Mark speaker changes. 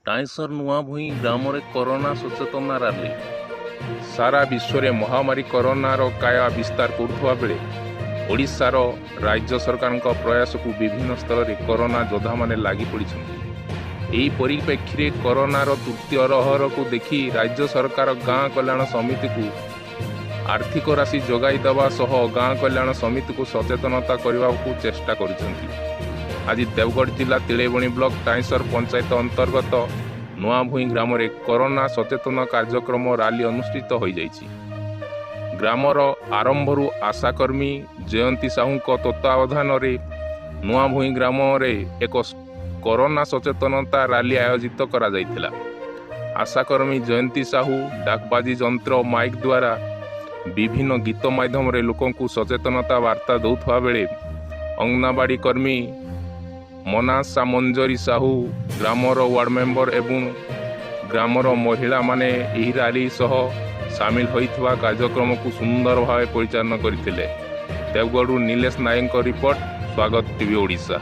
Speaker 1: ଟାଇଁସର ନୂଆଭୂଇଁ ଗ୍ରାମରେ corona ସଚେତନା rally. ସାରା ବିଶ୍ୱରେ ମହାମାରୀ କରୋନାର କାୟା ବିସ୍ତାର କରୁଥିବା ବେଳେ ଓଡ଼ିଶାର ରାଜ୍ୟ ସରକାରଙ୍କ ପ୍ରୟାସକୁ ବିଭିନ୍ନ ସ୍ତରରେ କରୋନା ଯୋଦ୍ଧାମାନେ ଲାଗି ପଡ଼ିଛନ୍ତି। ଏହି ପରିପ୍ରେକ୍ଷୀରେ କରୋନାର ତୃତୀୟ ଲହରକୁ ଦେଖି ରାଜ୍ୟ ସରକାର ଗାଁ କଲ୍ୟାଣ ସମିତିକୁ ଆର୍ଥିକ ରାଶି ଯୋଗାଇ ଦେବା ସହ ଗାଁ କଲ୍ୟାଣ ସମିତିକୁ ସଚେତନତା କରିବାକୁ ଚେଷ୍ଟା କରିଛନ୍ତି। ଆଜି ଦେବଗଡ଼ ଜିଲ୍ଲା ତିଳେଇବଣି ବ୍ଲକ ଟାଇଁସର ପଞ୍ଚାୟତ ଅନ୍ତର୍ଗତ ନୂଆଭୂଇଁ ଗ୍ରାମରେ କରୋନା ସଚେତନ କାର୍ଯ୍ୟକ୍ରମ ରାଲି ଅନୁଷ୍ଠିତ ହୋଇଯାଇଛି। ଗ୍ରାମର ଆରମ୍ଭରୁ ଆଶାକର୍ମୀ ଜୟନ୍ତୀ ସାହୁଙ୍କ ତତ୍ତ୍ୱାବଧାନରେ ନୂଆଭୂଇଁ ଗ୍ରାମରେ ଏକ କରୋନା ସଚେତନତା ରାଲି ଆୟୋଜିତ କରାଯାଇଥିଲା। ଆଶାକର୍ମୀ ଜୟନ୍ତୀ ସାହୁ ଡାକବାଜି ଯନ୍ତ୍ର ମାଇକ୍ ଦ୍ୱାରା ବିଭିନ୍ନ ଗୀତ ମାଧ୍ୟମରେ ଲୋକଙ୍କୁ ସଚେତନତା ବାର୍ତ୍ତା ଦେଉଥିବା ବେଳେ ଅଙ୍ଗନବାଡ଼ି କର୍ମୀ ମନାସା ମଞ୍ଜରୀ ସାହୁ, ଗ୍ରାମର ୱାର୍ଡ଼ ମେମ୍ବର ଏବଂ ଗ୍ରାମର ମହିଳାମାନେ ଏହି ରାଲି ସହ ସାମିଲ ହୋଇଥିବା କାର୍ଯ୍ୟକ୍ରମକୁ ସୁନ୍ଦର ଭାବେ ପରିଚାଳନା କରିଥିଲେ। ଦେବଗଡ଼ରୁ ନିଲେଶ ନାୟକଙ୍କ ରିପୋର୍ଟ, ସ୍ୱାଗତ ଟିଭି ଓଡ଼ିଶା।